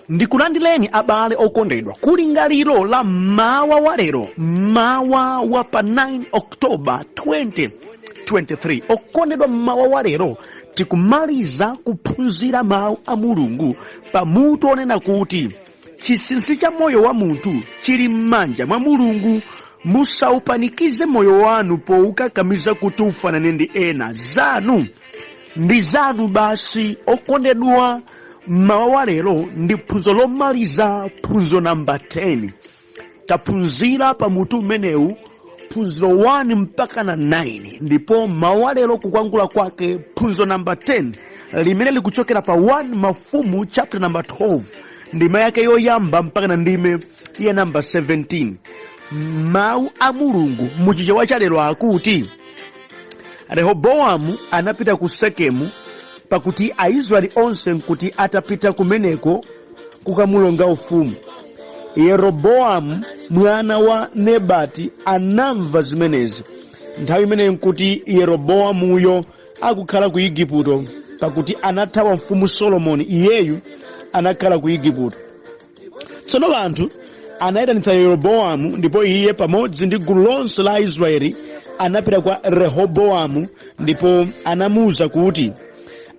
Ndikulandireni abale okondedwa kulingaliro la mawa wa lero, mawa wa pa 9 October 2023. Okondedwa, mawa wa lero tikumaliza kuphunzira mawu a Mulungu pamutu onena kuti chinsinsi cha moyo wa munthu chili m'manja mwa Mulungu. Musaupanikize moyo wanu poukakamiza kuti ufanane ndi ena. Zanu ndi zanu basi. Okondedwa, mmawa wa lero ndi phunzo lomaliza, phunzo namba 10. Taphunzira pa mutu umenewu phunziro 1 mpaka na 9, ndipo mmawa wa lero kukwangula kwake phunzo namba 10 limene likuchokera pa 1 Mafumu chapter namba 12, ndime yake yoyamba mpaka na ndime ya namba 17. Mawu a Mulungu muchichewa cha lero akuti, Rehobowamu anapita ku Sekemu, pakuti Aisraeli onse nkuti atapita kumeneko kukamulonga ufumu. Yeroboamu mwana wa Nebati anamva zimenezi. Nthawi imeneyo nkuti Yeroboamuyo akukhala ku Igupto, pakuti anathawa mfumu Solomoni, iyeyu anakhala ku Igupto. Tsono anthu anayitanitsa Yeroboamu, ndipo iye pamodzi ndi gulu lonse la Aisraeli anapita kwa Rehobowamu ndipo anamuwuza kuti,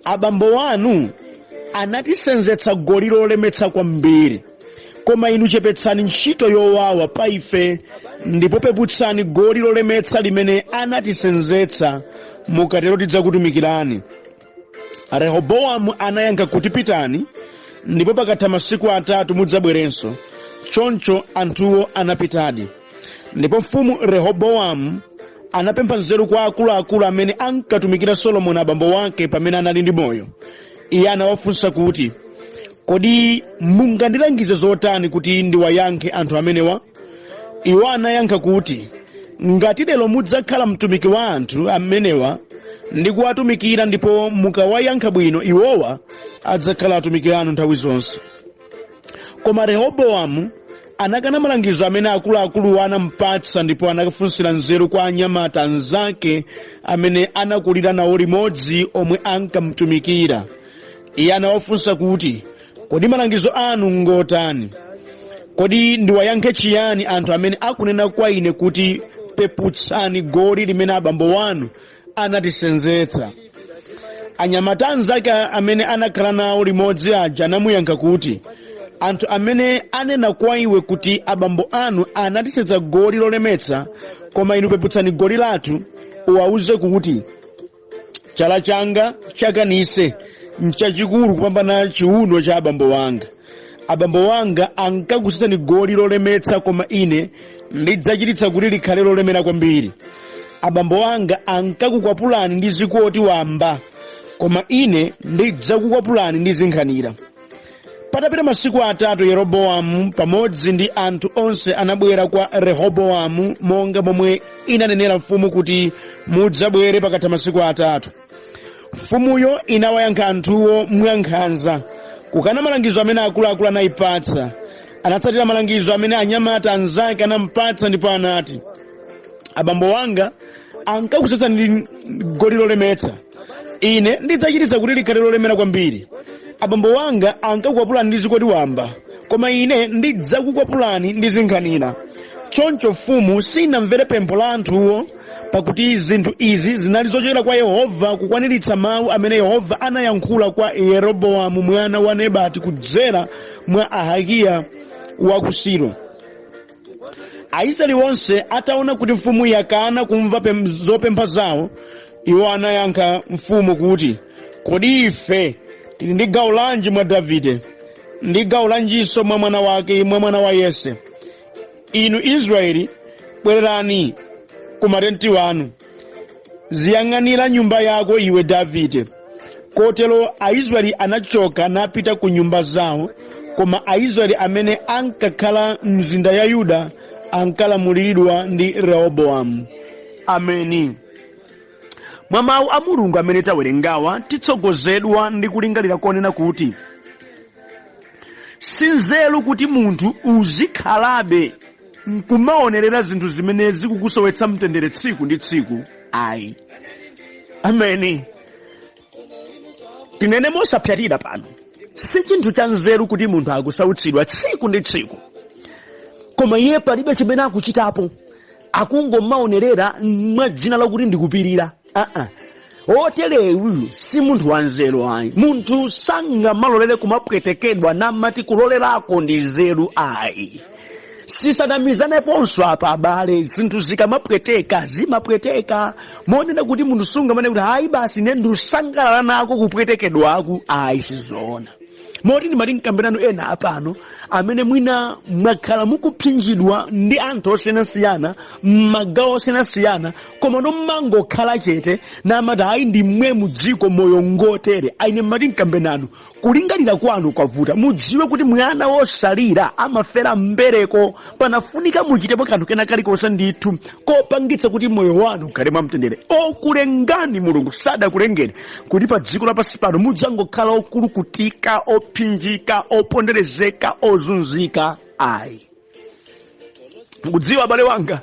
abambo anu anatisenzetsa goli lolemetsa kwambiri, koma inu chepetsani ntchito yowawa pa ife ndipo peputsani goli lolemetsa limene anatisenzetsa, mukatero tidzakutumikirani. Rehobowamu anayankha kuti, pitani, ndipo pakatha masiku 3 mudzabwerenso. Choncho anthuwo anapitadi. Ndipo mfumu Rehobowamu anapempha nzeru kwa akuluakulu amene ankatumikira Solomoni abambo wake pamene anali ndi moyo. Iye anawafunsa kuti, kodi mungandilangize zotani kuti ndiwayankhe anthu amenewa? Iwo anayankha kuti, ngati lero mudzakhala mtumiki wa anthu amenewa ndi kuwatumikira ndipo mukawayankha bwino, iwowa adzakhala atumiki anu nthawi zonse. Koma Rehobowamu anakana malangizo amene akuluakuluwo anampatsa ndipo anafunsira nzeru kwa anyamata anzake amene anakulira nawo limodzi omwe ankamtumikira. Iye anawafunsa kuti, kodi malangizo anu ngotani? Kodi ndiwayankhe chiyani anthu amene akunena kwa ine kuti, peputsani goli limene abambo wanu anatisenzetsa? Anyamata anzake amene anakhala nawo limodzi aja anamuyankha kuti, anthu amene anena kwa iwe kuti, abambo anu anatisenzetsa goli lolemetsa, koma inu peputsani goli lathu, uwauze kuti, chala changa chakanise nchachikulu kupambana chiuno cha abambo wanga. Abambo wanga ankakusenzetsani goli lolemetsa, koma ine ndidzachititsa kuti likhale lolemera kwambiri. Abambo anga ankakukwapulani ndi zikoti wamba, koma ine ndidzakukwapulani ndi zinkhanira. Patapita masiku 3 Yeroboamu pamodzi ndi anthu onse anabwera kwa Rehobowamu monga momwe inanenera mfumu kuti, mudzabwere pakatha masiku 3. Mfumuyo inawayankha anthuwo mwankhanza, kukana malangizo amene akuluakulu anayipatsa. Anatsatira malangizo amene anyamata anzake anampatsa ndipo anati, abambo wanga ankakusenzetsani goli lolemetsa, ine ndidzachititsa kuti likhale lolemera kwambiri. Abambo wanga ankakukwapulani ndi zikoti wamba, koma ine ndidzakukwapulani ndi zinkhanira. Choncho mfumu sinamvere pempho la anthuwo, pakuti zinthu izi zinali zochokera kwa Yehova, kukwaniritsa mawu amene Yehova anayankhula kwa Yeroboamu mwana wa Nebati kudzera mwa Ahiya wa ku Silo. Aisraeli onse ataona kuti mfumu yakana kumva zopempha zawo, iwo anayankha mfumu kuti, kodi ife tili ndi gawo lanji mwa Davide, ndi gawo lanjinso mwa mwana wake, mwa mwana wa Yese? Inu Israeli, bwererani ku matenti wanu. Ziyang'anira nyumba yako iwe Davide. Kotero Aisraeli anachoka napita ku nyumba zawo, koma Aisraeli amene ankakhala m'mizinda ya Yuda ankalamuliridwa ndi Rehobowamu. Ameni. Mwa mawu a Mulungu amene tawerengawa, titsogozedwa ndi kulingalira konena kuti si nzeru kuti munthu uzikhalabe nkumaonerera zinthu zimene zikukusowetsa mtendere tsiku ndi tsiku ayi. Ameni. Tinene mosapyatira pano, Si chinthu cha nzeru kuti munthu akusautsidwa tsiku ndi tsiku, koma iye palibe chimene akuchitapo, akungomaonerera mwa dzina lakuti ndikupirira. Aa, otereyu si munthu wanzeru ayi. Munthu sangamalolere kumapwetekedwa namati kulolerako ndi nzeru ayi. Sisanamizaneponso apa, abale. Zinthu zikamapweteka zimapweteka, monena kuti munthu sungamane kuti ayi, basi, ine ndikusangalala nako kupwetekedwaku, ayi, sizoona. Moti ndimati mkambenano ena apano amene mwina mwakhala mukupsinjidwa ndi anthu osiyanasiyana m'magawo osiyanasiyana, koma nomangokhala chete namati ayi, ndimwe mudziko moyo ngotere, aine mmati mkambenano kulingalira kwanu kwavuta. Mudziwe kuti mwana wosalira amafera mbereko. Panafunika muchitepo kanthu kena kalikonse ndithu kopangitsa kuti moyo wanu ukhale mwamtendere. Okulengani Mulungu sadakulengeni kuti pa dziko lapansi pano mudzangokhala okulukutika, opsinjika, oponderezeka, ozunzika, ayi. Mukudziwa, abale wanga,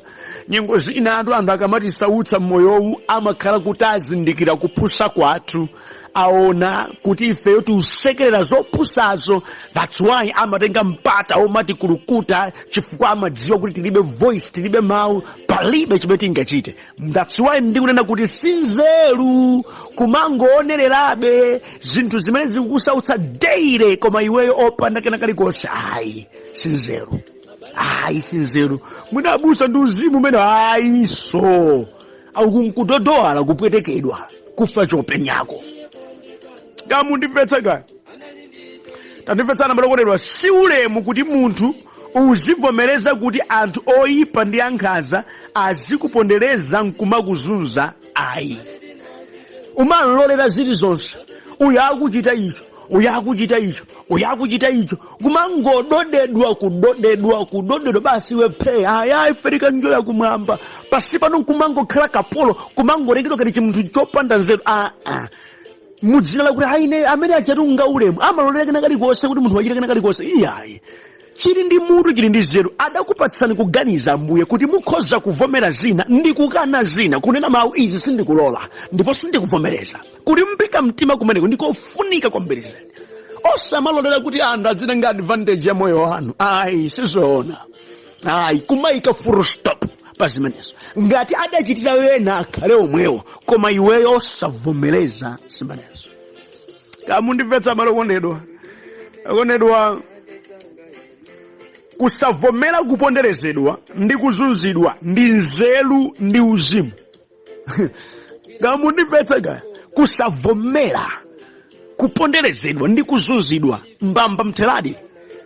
nyengo zina anthu akamatisautsa mmoyowu amakhala kuti azindikira kupusa kwathu, aona kuti ifeyo tiusekerera zopusazo. That's why amatenga mpata omati kulukuta, chifukwa amadziwa kuti tilibe voice, tilibe mawu, palibe chimene tingachite. That's why ndikunena kuti sinzeru kumangoonererabe zinthu zimene zikukusautsa daily, koma iweyo opanda kena kalikonse, ayi, sinzeru, ayi, sinzeru. Mwina abusa ndi uzimu umene, ayi, so aukunkudodoala kupwetekedwa kufa chopenyako. Kamundimvetsa kaya tandimvetsana, malokondedwa, si ulemu kuti munthu uzivomereza kuti anthu oyipa ndi ankhanza azikupondereza nkumakuzunza, ayi. Umalolera zilizonse, uyu akuchita icho, uyu akuchita icho, uyu akuchita icho, kumangododedwa, kudodedwa, kudodedwa, basi iwe phe, aya, iferika njoya kumwamba pasi pano, kumangokhala kapolo, kumangolengedwa kati chimunthu chopanda nzeru. Aa, ah. Mudzina lakuti aine amene achatunga ulemu, amalolera kena kalikonse kuti munthu wachita kena kalikonse, iyayi. Chili ndi mutu, chili ndi nzeru, adakupatsani kuganiza Ambuye kuti mukhoza kuvomera zina ndi kukana zina, kunena mawu, izi sindikulola ndipo sindikuvomereza. Kulimbika mtima kumeneko ndikofunika kwambiri zedi. Osamalolera kuti anthu azitenga advantage ya moyo wanu, ayi, sizoona, ayi. Kumayika full stop pa zimenezo. Ngati adachitira wena, akhale omwewo, koma iweyo osavomereza zimenezo. Kamundimvetsa, abale okondedwa? Okondedwa, kusavomera kuponderezedwa ndi kuzunzidwa ndi nzeru ndi uzimu. Kamundimvetsa kaya? Kusavomera kuponderezedwa ndi kuzunzidwa, mbamba mtheradi,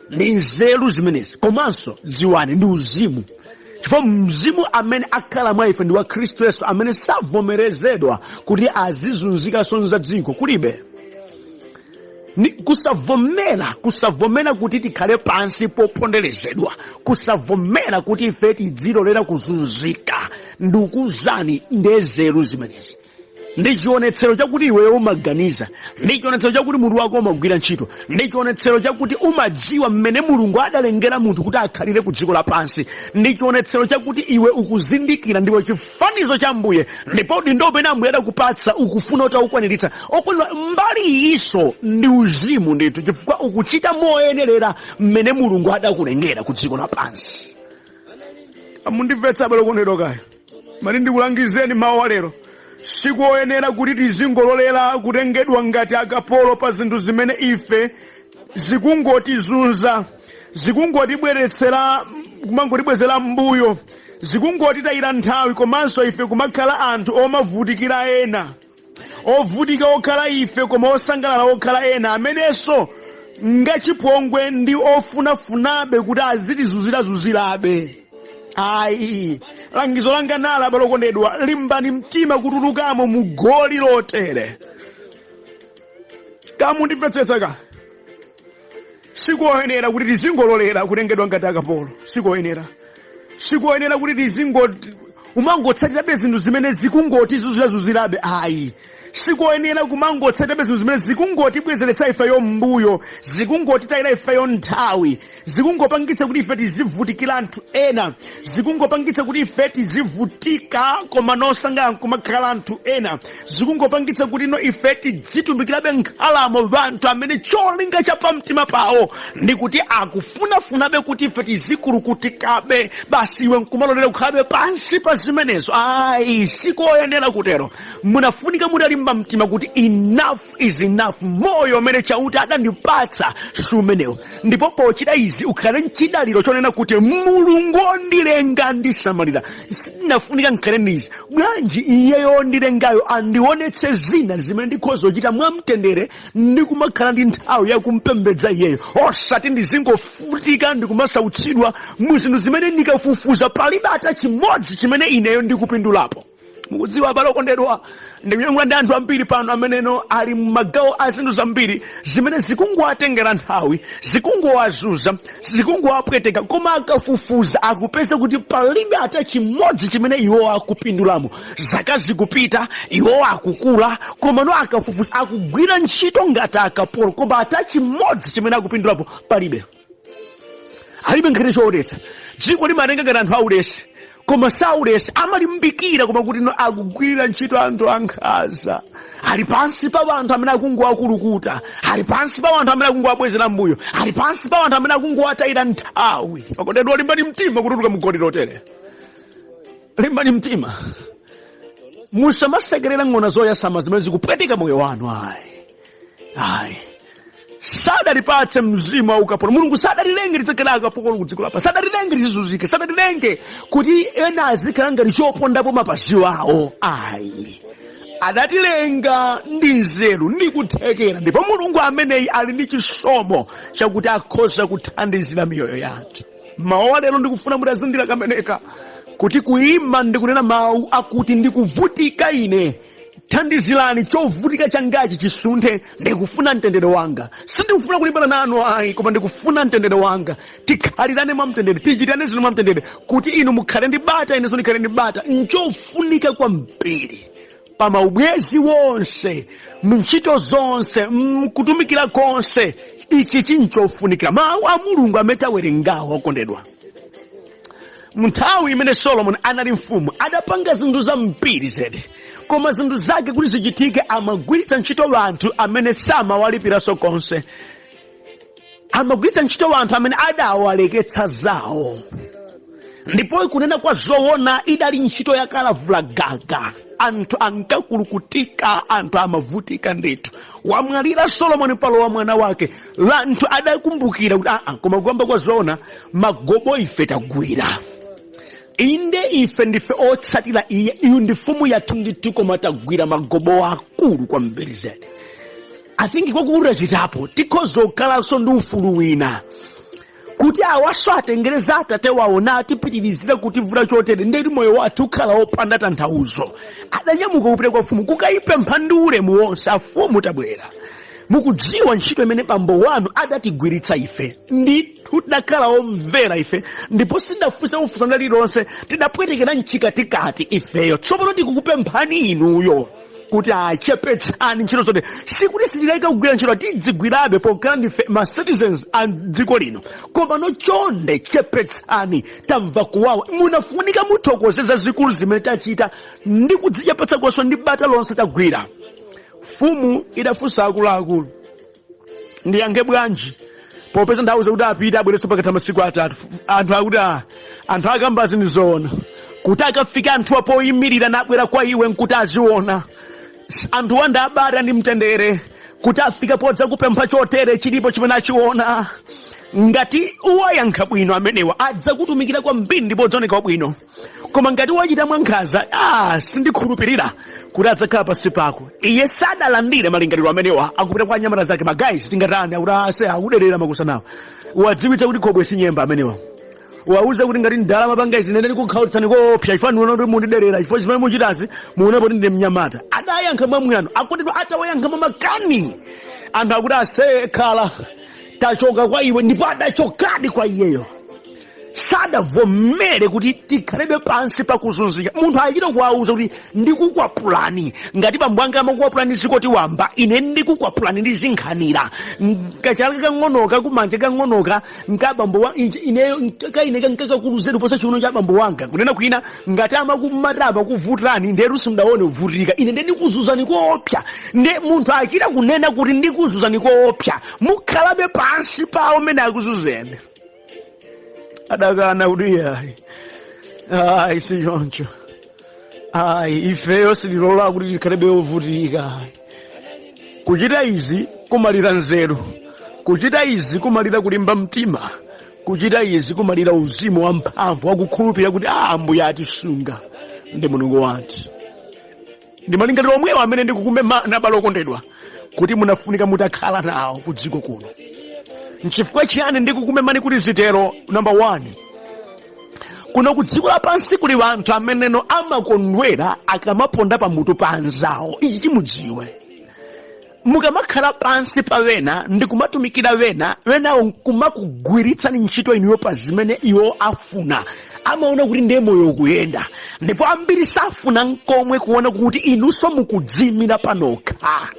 ndi nzeru zimenezi, komanso dziwani ndi uzimu, chifukwa mzimu amene akhala mwa ife ndi wa Khristu Yesu, amene savomerezedwa kuti azizunzikanso za dziko kulibe. Ni kusavomera kuti tikhale pansi poponderezedwa, kusavomera kuti ife tidzilolera kuzunzika, ndikuzani nzeru zimenezi ndi chionetsero chakuti iweyo umaganiza, ndi chionetsero chakuti mutu wako umagwira ntchito, ndi chionetsero chakuti umadziwa mmene Mulungu adalengera munthu kuti akhalire ku dziko lapansi, ndi chionetsero chakuti iwe ukuzindikira ndiwe chifanizo cha Ambuye, ndipo udindo umene Ambuye adakupatsa ukufuna kuti aukwaniritsa. Okondedwa, mbali iyinso ndi uzimu ndithu, chifukwa ukuchita moyenerera mmene Mulungu adakulengera ku dziko lapansi. Amundimvetsa, abale okondedwa kaya? Mati ndikulangizeni mawu alero, sikoyenera kuti tizingololera kutengedwa ngati akapolo pa zinthu zimene ife zikungotizunza, zikungotibweretsera, kumangotibwezera mbuyo, zikungotitayira nthawi, komanso ife kumakhala anthu omavutikira ena, ovutika okhala ife koma osangalala okhala ena, amenenso ngachipongwe ndi ofunafunabe kuti azitizunzirazunzirabe, ayi. Langizo langa nala, abale okondedwa, limbani mtima kutulukamo mu goli lotere. Kamundimvetsetsa ka? Sikoyenera kuti tizingololera kutengedwa ngati akapolo, sikoyenera, sikoyenera kuti tizingo umangotsatirabe zinthu zimene zikungotizunzirazunzirabe, ayi. Sikoyenera kumangotsatabe zinthu zimene zikungotibwezeretsa ifeyo m'mbuyo, zikungotitayira ifeyo nthawi, zikungopangitsa kuti ife tizivutikira anthu ena, zikungopangitsa kuti ife tizivutika koma nosangalala nkumakhala anthu ena, zikungopangitsa kuti no ife tidzitumikirabe nkhalamo anthu amene cholinga cha pamtima pawo ndi kuti akufunafunabe kuti ife tizikulukutikabe basi, iwe nkumalolera kukhalabe pansi pa zimenezo. Ayi, sikoyenera kutero. Munafunika mutalimba mtima kuti enough is enough, moyo umene Chauta adandipatsa si umenewo. Ndipo pochita izi ukhale mchidaliro chonena kuti Mulungu ondilenga andisamalira, sindinafunika nkhale ndizi bwanji, iyeyo ondilengayo andionetse zina zimene ndikhoza kuchita mwamtendere ndi kumakhala ndi nthawi yakumpembedza iyeyo, osati ndizingovutika ndikumasautsidwa mu zinthu zimene ndikafufuza palibe ata chimodzi chimene ineyo ndikupindulapo. Mukudziwa, abale okondedwa, ndikuyankhula ndi anthu ambiri pano ameneno ali mmagawo a zinthu zambiri zimene zikungowatengera nthawi, zikungowazunza, zikungowapweteka, koma akafufuza akupeza kuti palibe ata chimodzi chimene iwo akupindulamo. Zaka zikupita, iwo akukula, koma no akafufuza akugwira ntchito ngati akapolo, koma ata chimodzi chimene akupindulapo palibe. Alibe nkhani choonetsa dziko limatenga ngati anthu aulesi, koma saulesi, amalimbikira, koma kuti no akugwirira ntchito anthu ankhanza, ali pansi pa anthu amene akungowakulukuta, ali pansi pa anthu amene akungowabwezera mbuyo, ali pansi pa anthu amene akungowatayira nthawi. Okondedwa, limbani mtima kutuluka mugoli lotere. Limbani mtima, musamasekerera ng'ona zoyasama zimene zikupweteka moyo wanu. Ayi, ayi, sadatipatse mzimu wa ukapolo. Mulungu sadatilenge tidzakhala akapolo ku dziko lapansi, sadatilenge tizizunzike, sadatilenge kuti ena azikhala ngati chopondapo mapazi awo. Ayi, adatilenga ndi nzeru ndi kuthekera, ndipo Mulungu ameneyi ali ndi chisomo chakuti akhoza kuthandizira miyoyo yathu. Mawu a lero ndikufuna mutazindikira kameneka kuti kuyima ndikunena mawu akuti ndikuvutika ine, thandizirani chovutika changachi chisunthe, ndikufuna mtendere wanga, sindikufuna kulimbana nanu ayi, koma ndikufuna mtendere wanga, tikhalirane mwa mtendere, tichitane zinthu mwa mtendere, kuti inu mukhale ndi bata, inenso ndikhale ndi bata. Nchofunika kwambiri pa maubwezi wonse, mntchito zonse, mkutumikira konse, ichi chinchofunikira. Mawu a Mulungu amene tawerengawo, okondedwa, Mnthawi imene Solomoni anali mfumu adapanga zinthu zambiri zedi, koma zinthu zake kuti zichitike amagwiritsa ntchito anthu amene samawalipiranso konse, amagwiritsa ntchito anthu amene adawaleketsa zawo. Ndipo kunena kwa zoona, idali ntchito yakalavulagaga, anthu ankakulukutika, anthu amavutika ndithu. Wamwalira Solomoni, palowa mwana wake. Anthu adakumbukira kuti aa, koma kuyamba kwa zoona magobo ife tagwira, inde ife ndife otsatira iye, iyu ndi mfumu yathu ndithu, koma tagwira magobo akulu kwambiri zedi. I think kwakukulu tachitapo, tikhoza kukhalanso ndi ufulu wina kuti awaso atengere za atate wawo natipitirizira kutivula chotere, ndeti moyo wathu ukhala wopanda tanthauzo. Adanyamuka kupita kwa mfumu kukayipempha ndi ulemu wonse: afumu, tabwera, mukudziwa ntchito imene bambo wanu adatigwiritsa ife, ndithu tidakhala omvera ife ndipo sidafunse kufunsa lililonse, tidapwetekera mchikatikati ifeyo. Tsopano tikukupemphani inuyo kuti achepetsani ntchito zote. Sikuti sitileka kugwira ntchito, tidzigwirabe pokhala ndife ma citizens a dziko lino, koma no chonde chepetsani, tamva kuwawa. Munafunika muthokoze zazikulu zimene tachita ndi kudzichepetsa konse ndi bata lonse tagwira. Mfumu idafunsa akuluakulu: ndiyankhe bwanji, popeza ndawuza kuti apite abwerenso pakatha masiku 3? Anthu akuti a anthu akambazi ndi zoona, kuti akafika anthuwa poyimirira nabwera kwa iwe nkuti aziona anthuwa ndi abata ndi mtendere, kuti afika podza kupempha chotere, chilipo chimene achiona. Ngati uwayankha bwino amenewa, adzakutumikira kwambiri ndipo udzaoneka wabwino, koma ngati wachita mwankhanza, sindikhulupirira kuti adzakhala pansi pako. Iye sadalandire malingaliro amenewa. Akupita kwa anyamata zake: ma guys, tingatani? Akuti ase akuderera makusanawa, wadziwitsa kuti khobwe sinyemba amenewa, wauza kuti ngati ndalama panga izi nene ndikukhaulitsani koopsa, chifukwa ndiona kuti mundiderera, chifukwa zimene muchitazi muona poti ndine mnyamata. Adayankha mwamwano, akondedwa, atawayankha mwamakani, anthu akuti ase khala tachoka kwa iwe, ndipo adachokadi kwa iyeyo. Sadavomere kuti tikhalebe pansi pakuzunzika. Munthu achita kuwauza kuti ndikukwapulani ngati bambo anga amakukwapulani zikoti wamba, ine ndikukwapulani ndi zinkhanira. Kachala kang'onoka kumanja kang'onoka nka bambo wa ineyo kaine nkakakulu zedi kuposa chiuno cha bambo wanga. Kunena kwina, ngati amakumata amakuvutani, ndetu simudaone kuvutika, ine nde ndikuzunzani koopsa. Nde munthu achita kunena kuti ndikuzunzani koopsa, mukhalabe pansi pawo mmene akuzunzeni. Adakana kuti ayi, ayi, si choncho ayi, ifeyo sitilola kuti tikhalebe ovutika. Kuchita izi kumalira nzeru, kuchita izi kumalira kulimba mtima, kuchita izi kumalira uzimu wamphamvu wakukhulupirira kuti Ambuye atisunga ndi Mulungu wathu. Ndi malingaliro omwewo amene ndikukumemani, abale okondedwa, kuti munafunika mutakhala nawo ku dziko kuno. Nchifukwa chiyani ndikukumemani kuti zitero? Namba 1, kuno ku dziko lapansi kuli anthu ameneno amakondwera akamaponda pamutu pa anzawo. Ichi chimudziwe, mukamakhala pansi pa wena ndi kumatumikira wena, wenawo nkumakugwiritsani ntchito inuyo pa zimene iwo afuna, amaona kuti ndiye moyo ukuyenda. Ndipo ambiri safuna nkomwe kuona kuti inunso mukudziyimira panokha.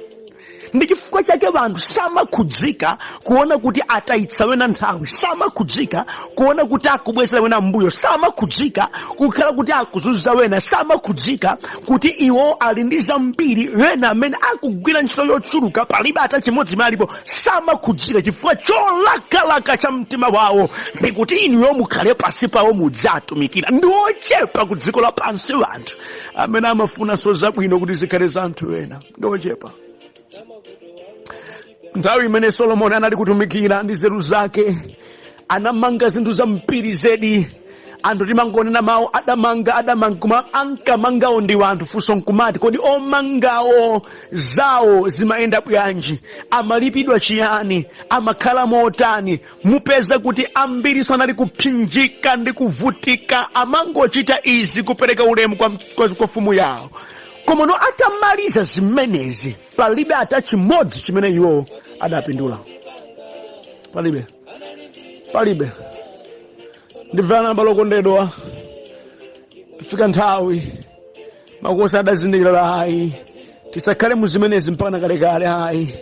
Ndi chifukwa chake anthu samakhudzika kuona kuti atayitsa wena nthawi, samakhudzika kuona kuti akubwezera wena mbuyo, samakhudzika kukhala kuti akuzunza wena, samakhudzika kuti iwo ali ndi zambiri, wena amene akugwira ntchito yochuluka palibe ata chimodzi imene alipo, samakhudzika, chifukwa cholakalaka cha mtima wawo ndi kuti inuyo mukhale pansi pawo mudzatumikira. Ndi ochepa ku dziko lapansi anthu amene amafunanso zabwino kuti zikhale za anthu ena, ndi ochepa. Nthawi imene Solomoni anali kutumikira ndi nzeru zake, anamanga zinthu zambiri zedi. Anthu timangonena mawu adamanga, adamanga, koma ankamangawo ndi anthu. Funso nkumati, kodi omangawo zawo zimayenda bwanji? Amalipidwa chiyani? Amakhala motani? Mupeza kuti ambiri sanali kupsinjika ndi kuvutika, amangochita izi kupereka ulemu kwa mfumu yawo. Komano atamaliza zimenezi, palibe ata chimodzi chimene iwo adapindula, palibe, palibe. Ndimvera, abale okondedwa, fika nthawi makosi adazindikira, ayi, tisakhale mu zimenezi mpaka kalekale, ayi,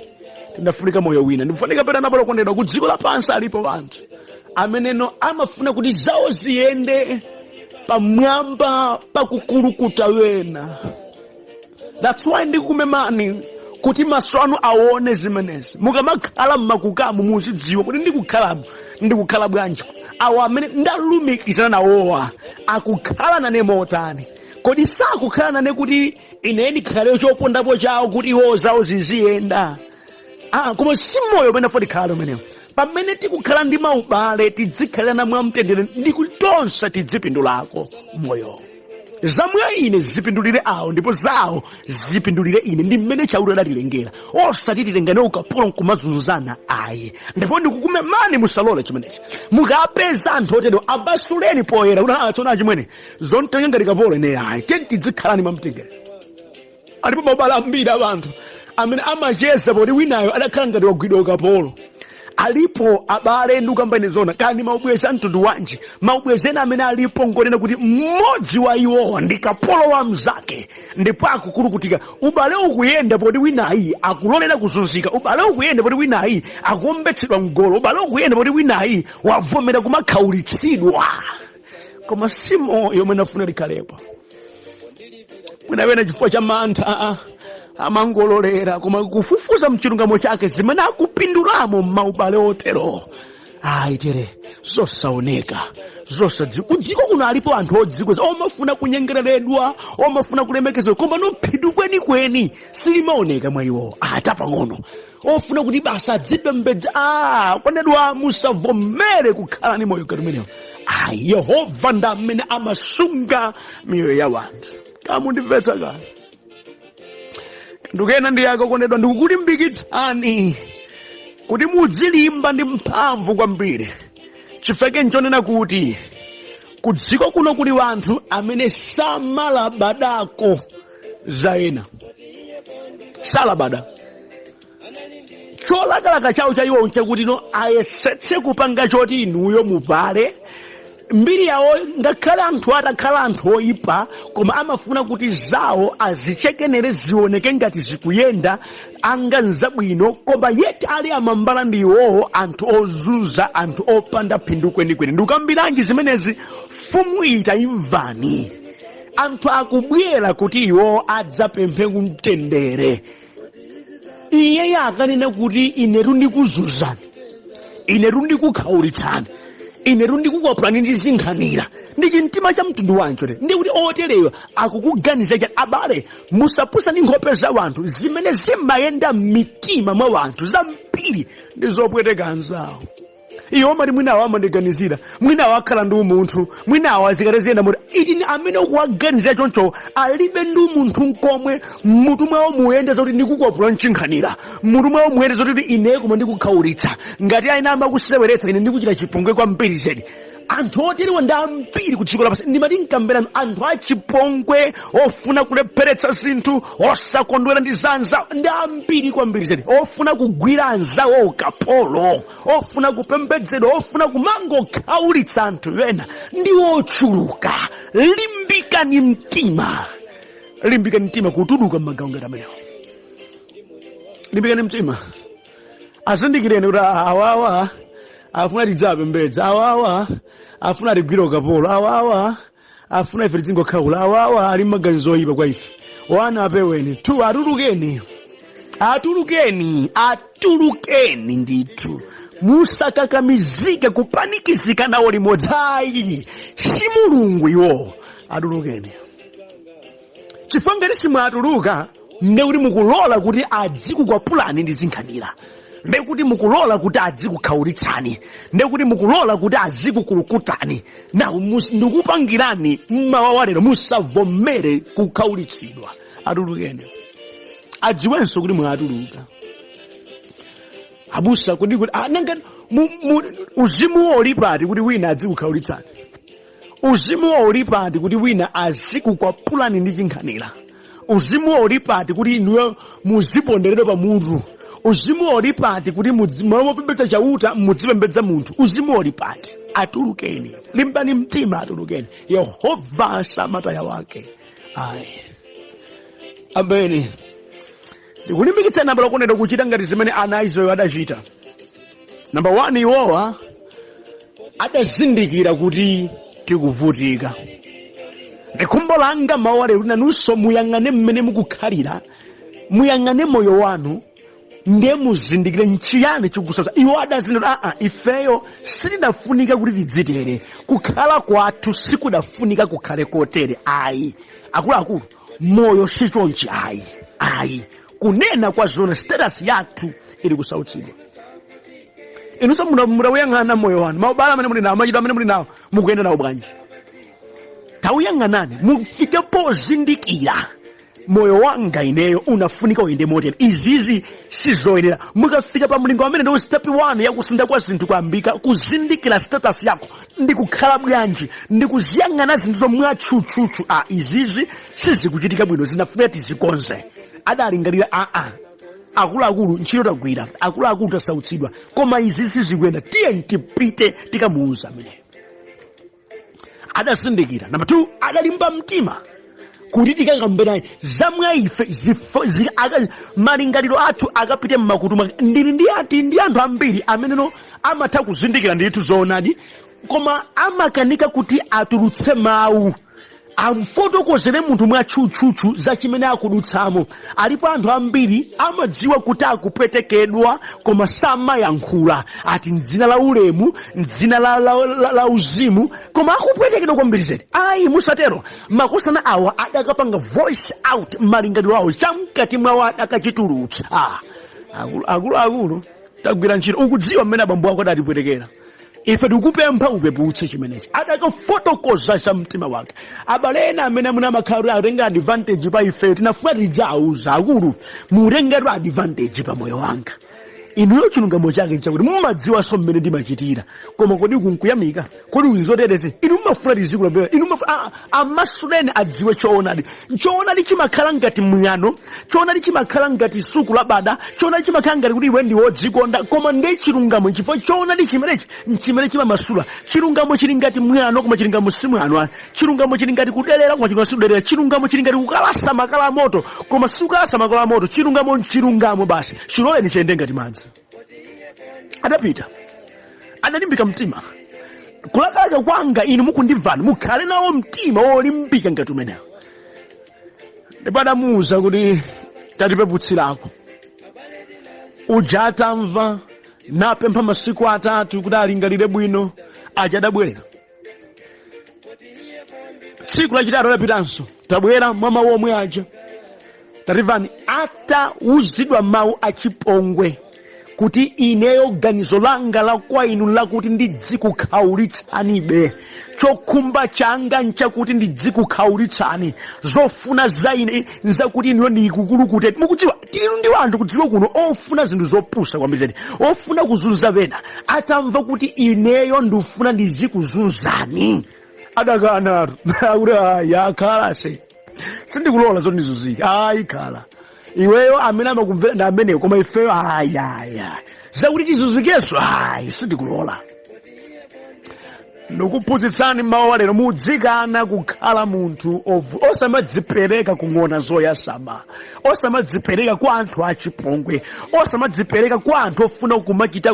tinafunika moyo wina. Ndikufunika pera, abale okondedwa, ku dziko lapansi alipo anthu ameneno amafuna kuti zawo ziyende pamwamba pakukulukuta wena. That's why ndikukumemani kuti maso anu aone zimenezi. Mukamakhala mmakukamu, muzidziwa kuti ndikukhalamo ndikukhala bwanji, awa amene ndalumikizana nawowa akukhala nane motani? Kodi sakukhala nane kuti ine ndikhale chopondapo chawo kuti iwo zawo ziziyenda? Koma si moyo umene afuna tikhale umenewo. Pamene tikukhala ndi maubale, tidzikhalirana mwamtendere ndi kuti tonse tidzipindulako moyo. Zamwa ine zipindulire awo, ndipo zawo zipindulire ine. Ndi mmene Chauta adatilengera, osati tilengane ukapolo nkumazunzana, ayi. Ndipo ndikukumemani, musalole chimenechi. Mukapeza anthu otero, abasuleni poyera kuti tsono achimwene, zontenga ngati kapolo ine ayi, tiyeni tidzikhalani mwamtendere. Alipo maubale ambiri a anthu amene amacheza poti winayo adakhala ngati wagwidwa ukapolo. Alipo abale, ndikukamba ine zona, kani maubwezi a mtundu wanji? Maubwezi ena amene alipo ngonena kuti mmodzi wa iwowa ndi kapolo wa mzake, ndipo akukulukutika. Ubale ukuyenda poti winayi akulolera kuzunzika, ubale ukuyenda poti winayi akuombetsedwa mgolo, ubale ukuyenda poti winayi wavomera kumakhaulitsidwa. Koma si moyo umene afuna likhalepo. Mwina wena chifukwa cha mantha amangololera, koma kufufuza mchilungamo chake zimene akupindulamo m'maubale otero, ayi, tere zosaoneka, zosadziwika. Kudziko kuno alipo anthu odzikweza, omafuna kunyengereredwa, omafuna kulemekezedwa, koma no phindu kwenikweni silimaoneka mwa iwo ata pang'ono, ofuna kuti basi adzipembedza. Okondedwa, musavomere kukhala ndi moyo ngati umenewo, ayi. Yehova ndi amene amasunga miyoyo ya wanthu. Kamundimvetsa kani? Ndikena ndi yake, okondedwa, ndikukulimbikitsani kuti mudzilimba ndi mphamvu kwambiri. Chifukwa nchonena kuti ku dziko kuno kuli wanthu amene samalabadako za ena, salabada. Cholakalaka chawo cha iwo nchakuti no ayesetse kupanga choti inuyo mupale. Mbiri yawo, ngakhale anthu atakhala anthu oyipa, koma amafuna kuti zawo azichekenere, zioneke ngati zikuyenda anga nzabwino, koma yet ali amambala ndi iwowo, anthu ozunza, anthu opanda phindu kwenikweni. Ndikukambiranji zimenezi? Mfumu iyi tayimvani, anthu akubwera kuti iwo adzapemphe kumtendere. Iyeyo akanena kuti inetu ndikuzunzani, inetu ndikukhaulitsani, inetu ndikukwapulani ndi zinkhanira, ndi chimtima cha mtundu wanji? Ndi kuti otereyo akukuganiza chani? Abale, musapusa ndi nkhope za wanthu. Zimene zimayenda m'mitima mwa wanthu zambiri ndi zopweteka anzawo. Iwo amati mwinawo amandiganizira, mwinawo akhala ndi umunthu, mwinawo azikati ziyenda moti iti. Amene ukuwaganizira choncho alibe ndi umunthu nkomwe. Mmutu mwawo muyende zoti ndikukwapula mchinkhanira, mmutu mwawo muyende zoti ine koma ndikukhaulitsa, ngati aina amakuseweretsa ine ndikuchita chipongwe kwambiri zedi. Anthu oterewa ndi ambiri ku dziko lapansi. Ndimati nkamberano anthu achipongwe, ofuna kulepheretsa zinthu, osakondwera ndi za anzawo ndi ambiri kwambiri zedi, ofuna kugwira anzawo ukapolo, ofuna kupembedzedwa, ofuna kumangokhaulitsa anthu ena ndi ochuluka. Limbikani mtima, limbikani mtima kutuluka m'magawo ngati amenewo. Limbikani mtima, azindikireni kuti awawa afuna tidzapembedza, awawa afuna tigwire ukapolo, awawa afuna ife tidzingokhaula, awawa ali maganizo oyipa kwa ife. One, apeweni. Two, atulukeni, atulukeni, atulukeni ndithu. Musakakamizike kupanikizika nawo limodzi, ayi, si Mulungu iwo. Atulukeni, chifukwa ngati simwatuluka, nde kuti mukulola kuti adzikukwapulani ndi zinkhanira, nde kuti mukulola kuti adzikukhaulitsani, nde kuti mukulola kuti azikukulukutani. Nawo ndikupangirani mmawa wa lero, musavomere kukhaulitsidwa. Atulukeni, adziwenso kuti mwatuluka. Abusa, kodi kuti nanga uzimuwo uli pati kuti wina adzikukhaulitsani? Uzimuwo uli pati kuti wina azikukwapulani ndi chinkhanira? Uzimuwo uli pati kuti inuyo muziponderedwa pamutu? Uzimuwo uli pati kuti malo mopembedza Chauta mudzipembedza munthu? Uzimuwo uli pati? Atulukeni, limbani mtima, atulukeni. Yehova samataya wake ayi. Ameni. Ndikulimbikitsa nambala okondedwa kuchita ngati zimene ana a Israeli adachita. Namba 1, iwowa adazindikira kuti tikuvutika. Ndi khumbo langa mawa lero kuti nanunso muyang'ane mmene mukukhalira, muyang'ane moyo wanu, ndiye muzindikire nchiyani chikusautsa. Iwo adazindikira, aa, ifeyo sitidafunika kuti tidzitere, kukhala kwathu sikudafunika kukhale kotere ayi. Akuluakulu, moyo si chonchi ayi, ayi. Kunena kwa zona, status yathu ili kusautsidwa. Inunso mutawuyang'ana moyo wanu, maubale amene muli nawo, machitidwe amene muli nawo, mukuyenda nawo bwanji? Tawuyang'anani, mufike pozindikira, moyo wanga ineyo unafunika uyende motere, izizi sizoyenera. Mukafika pa mlingo amene ndiwo step 1 yakusintha kwa zinthu kuyambika, kuzindikira status yako ndikukhala bwanji, ndikuziyang'ana zinthu zomwe atchutchutchu, a izizi sizikuchitika bwino, zinafunika tizikonze. Adalingalira, aa, akuluakulu, ntchito tagwira, akuluakulu, tasautsidwa, koma izi sizikuyenda, tiye tipite tikamuuza ameneyo. Adazindikira. Namba 2, adalimba mtima kuti tikakambe naye zamwa ife malingaliro athu akapite mmakutu mwake. Ndili ndi ati ndi anthu ambiri ameneno amatha kuzindikira ndithu zoonadi, koma amakanika kuti atulutse mawu, amfotokozere munthu mwatchutchutchu za chimene akudutsamo. Alipo anthu ambiri amadziwa kuti akupwetekedwa, koma samayankhula, ati mdzina la ulemu, mdzina la uzimu, koma akupwetekedwa kwambiri zedi. Ayi, musatero. Makosana awa adakapanga voice out malingaliro awo, chamkati mwawo adakachitulutsa. Akuluakulu, tagwira ntchito, ukudziwa mmene abambo ako adatipwetekera, ife tikupempha upeputse chimenechi. Adakafotokoza za mtima wake. Abale ena amene amene amakhala kuti atenga advantage pa ife, tinafuna tidzauza akulu, mutengatu advantage pa moyo wanga. Inuyo chilungamo chake nchakuti mumadziwanso mmene ndimachitira, koma kodi uku nkuyamika? Kodi uyu zoterezi inu mumafuna tizikulambira inu mumafuna? Amasuleni adziwe choonadi. Choonadi chimakhala ngati mwano, choonadi chimakhala ngati sukulabada, choonadi chimakhala ngati kuti iwe ndi wodzikonda, koma ndi chilungamo, chifukwa choonadi chimenechi nchimene chimamasula. Chilungamo chili ngati mwano, koma chilungamo si mwano. Chilungamo chili ngati kudelera, koma chilungamo si kudelera. Chilungamo chili ngati kukalasa makala amoto, koma sikukalasa makala amoto. Chilungamo nchilungamo basi, chiloleni chiyende ngati madzi. Adapita, adalimbika mtima. Kulakalaka kwanga inu mukundimvani mukhale nawo mtima wolimbika ngati umenewo. Ndipo adamuwuza kuti tatipeputsirako. Uja atamva napempha masiku 3 kuti alingalire bwino, aja adabwerera. Tsiku lachitatu adapitanso, tabwera mwa mawu omwe aja. Tatimvani, atawuzidwa mawu achipongwe kuti ineyo ganizo langa la kwa inu lakuti ndidzikukhaulitsanibe, chokhumba changa nchakuti ndidzikukhaulitsani, zofuna za ine nzakuti inuyo ndikukulukute. Mukudziwa tili ndi anthu kudziko kuno ofuna zinthu zopusa kwambiri zedi, ofuna kuzunza pena. Atamva kuti ineyo ndifuna ndizikuzunzani, adakanatu akuti ayi, akhala se sindikulola zoti ndizunzike. Ayi, khala iweyo, amene amakumvera ndi ameneyo, koma ifeyo ayi, ayi, ayi, zakuti tizunzikenso ayi, sindikulola. Ndikuphunzitsani mmawa wa lero, mudzikana kukhala munthu osamadzipereka kung'ona zoyasama, osamadzipereka kwa anthu achipongwe, osamadzipereka kwa anthu ofuna kumachita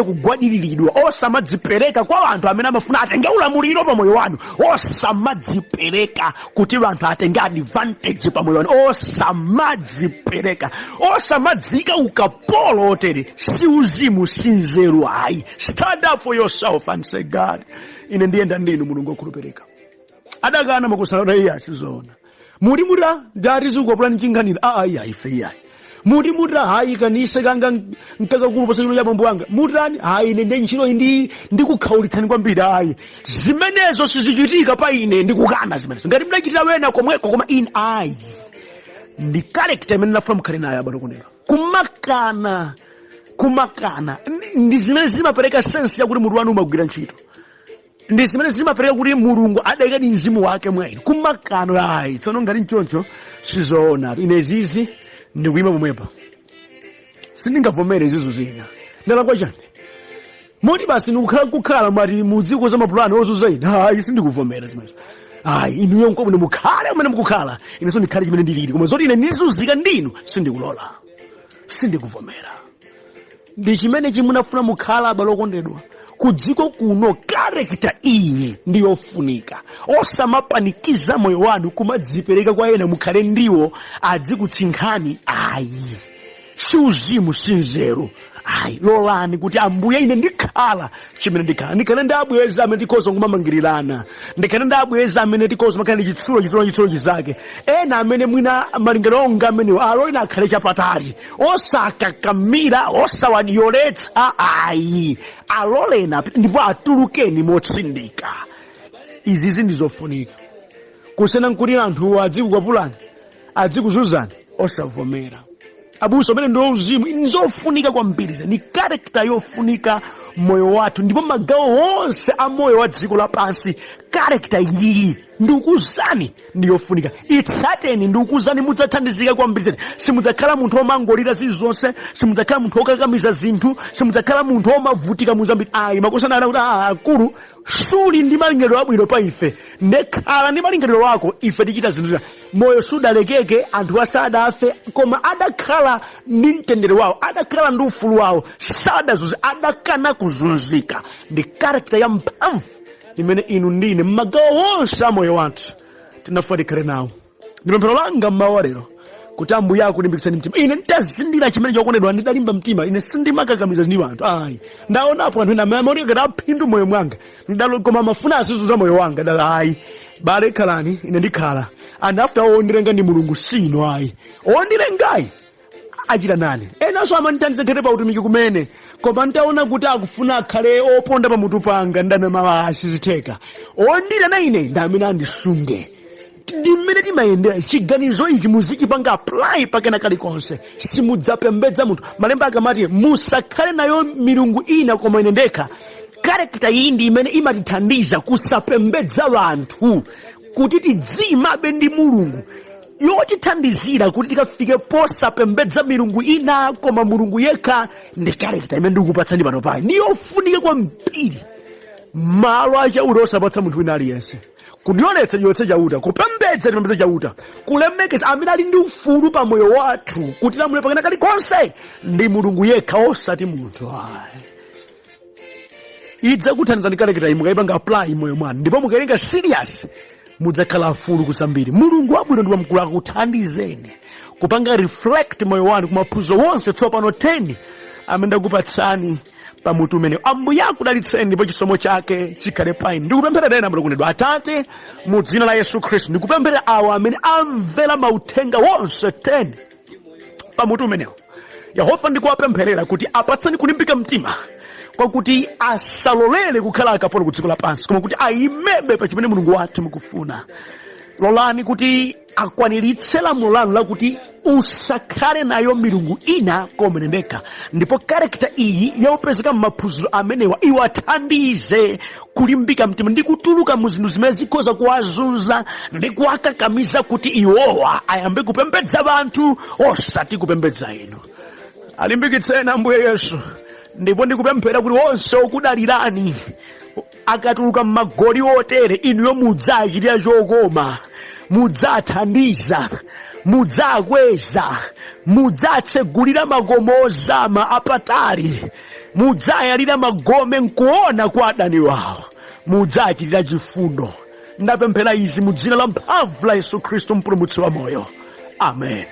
kugwadiriridwa, osamadzipereka kwa anthu amene amafuna atenge ulamuliro pa moyo wanu, osamadzipereka kuti anthu atenge advantage pa moyo wanu, osamadzipereka, osamadzika ukapolo otere. Si uzimu, si nzeru ayi. Stand up for yourself and say, God, ine ndiyenda ndinu Mulungu wokhulupirika. Adakana makusana iye, asizoona muti muta ndati zikukwapulani chinganira. Aa, iya, ife iyayi. Muti muta hayi, kanise kanga nkakakulu posa chilo cha bambo wanga. Mutani? Hayi, ine ndi ntchito iyi ndikukhaulitsani kwambiri. Ayi, zimenezo sizichitika pa ine, ndikukana zimenezo. Ngati mdachitira wena komweko, koma ine ayi. Ndi character imene nafuna mukhale nayo, abale okondedwa. Kumakana, kumakana ndi zimene zimapereka sense yakuti mutu wanu umagwira ntchito, ndi zimene zimapereka kuti Mulungu adayikadi mzimu wake mwa inu. Kumakana, ayi, tsono ngati nchoncho sizoona, ine zizi ndikuyima pomwepa, sindingavomere izizo zina. Ndalakwa chani moti basi ndikukhala kukhala mwati mudziko za mapulani ozuza ine? Ayi, sindikuvomera zimenezo ayi. Inuyo nkobwino mukhale umene mukukhala, inenso ndikhale chimene ndilili, koma zoti ine ndizunzika ndinu sindikulola, sindikuvomera. Ndi chimene chimunafuna mukhala, abale okondedwa, ku dziko kuno. Character iyi ndi yofunika. Osamapanikiza moyo wanu kumadzipereka kwa ena, mukhale ndiwo adzikutsinkhani ayi, si uzimu, si nzeru ayi. Lolani kuti Ambuye, ine ndikhala chimene ndikhala, ndikhale ndi abwenzi amene tikhoza kumamangirirana, ndikhale ndi abwenzi amene tikhoza makhala ndi chitsulo, chitsulo, chitsulo chizake. Ena amene mwina malingaliro onga amenewo aloleni akhale chapatali, osakakamira, osawadyoletsa ayi, aloleni ndipo atulukeni motsindika. Izizi ndi zofunika kusena nkuti anthu adzikukwapulani, adzikuzunzani, osavomera. Abusa, amene ndi uzimu, nzofunika kwambiri, ni character yofunika moyo wathu, ndipo magawo onse a moyo wa dziko lapansi character iyi ndikuzani ndi yofunika. Itsateni, ndikuzani, mudzathandizika kwambiri zedi. Simudzakhala munthu womangolira zilizonse, simudzakhala munthu wokakamiza zinthu, simudzakhala munthu womavutika muzambiri ayi. Makosana ana kuti akulu suli ndi malingaliro abwino pa ife, ndekhala ndi malingaliro ako, ife tichita zinthu zina. Moyo sudalekeke, anthu asadafe, koma adakhala ndi mtendere wawo, adakhala ndi ufulu wawo, sadazunzika, adakana kuzunzika. Ndi character ya mphamvu imene inu ndine mmagawo onse a moyo wathu tinafuna tikhale nawo. Ndi pemphero langa mmawa lero kuti Ambuye akulimbikitseni mtima. Ine nditazindira chimene chokondedwa, ndidalimba mtima. Ine sindimakakamiza ndi anthu ayi. Ndaonapo anthu ena amene amaoneka ngati aphindu moyo mwanga, koma amafuna azizunza moyo wanga. Ndala ayi, bale, khalani, ine ndikhala. And after all, ondilenga ndi Mulungu, sino ayi. Ondilengayi achita nane. Enanso amandithandiza nkhete pa utumiki kumene, koma ntaona kuti akufuna akhale oponda pamutu panga, ndanama, sizitheka. Ondilena ine ndi amene andisunge. Ndi mmene timayendera. Chiganizo ichi muzichipanga apply pakena kalikonse. Simudzapembedza munthu. Malemba akamati musakhale nayo milungu ina koma ine ndekha, character iyi ndi imene imatithandiza kusapembedza anthu, kuti tidziyimabe ndi Mulungu, yotithandizira kuti tikafike posapembedza milungu ina koma Mulungu yekha. Ndi character imene ndikukupatsani pano payi, ndiyofunika kwambiri. Malo aChauta osapatsa munthu wina aliyense. Kundionetsa chiyotse Chauta, kupembedza tipembedze Chauta, kulemekeza amene ali ndi ufulu pa moyo wathu kuti lamule pakena kalikonse ndi Mulungu yekha, osati munthu ayi. Idzakuthandizani character iyi mukayipanga apply moyo mwanu, ndipo mukayenga serious mudzakhala afulu kuzambiri. Mulungu wabwino ndi wamkulu akuthandizeni kupanga reflect moyo wanu kumaphunziro wonse tsopano 10 amene ndakupatsani pamutu umene. Ambuye akudalitseni ndipo chisomo chake chikhale pa inu. Ndikupempherera ena mukondedwa. Atate, mu dzina la Yesu Khristu, ndikupempherera awo amene amvera mauthenga wonse 10 pamutu umenewo. Yehova, ndikuwapempherera kuti apatseni kulimbika mtima kwakuti asalolere kukhala akapolo ku dziko lapansi, koma kuti ayimebe pa chimene Mulungu wathu mukufuna. Lolani kuti akwaniritse lamulo lanu lakuti usakhale nayo milungu ina koma ine ndekha, ndipo character iyi yopezeka m'maphunziro amenewa iwathandize kulimbika mtima ndi kutuluka mu zinthu zimene zikhoza kuwazunza ndi kuwakakamiza kuti iwowa ayambe kupembedza anthu osati kupembedza inu. Alimbikitseni, Ambuye Yesu, ndipo ndikupemphera kuti onse okudalirani akatuluka m'magoli otere, inuyo mudzachitira chokoma, mudzathandiza, mudzakweza, mudzatsegulira makomo ozama apatali, mudzayalira magome nkuona kwa adani wawo, mudzachitira chifundo. Ndapemphera izi mu dzina la mphamvu la Yesu Khristu, Mpulumutsi wa moyo. Amen.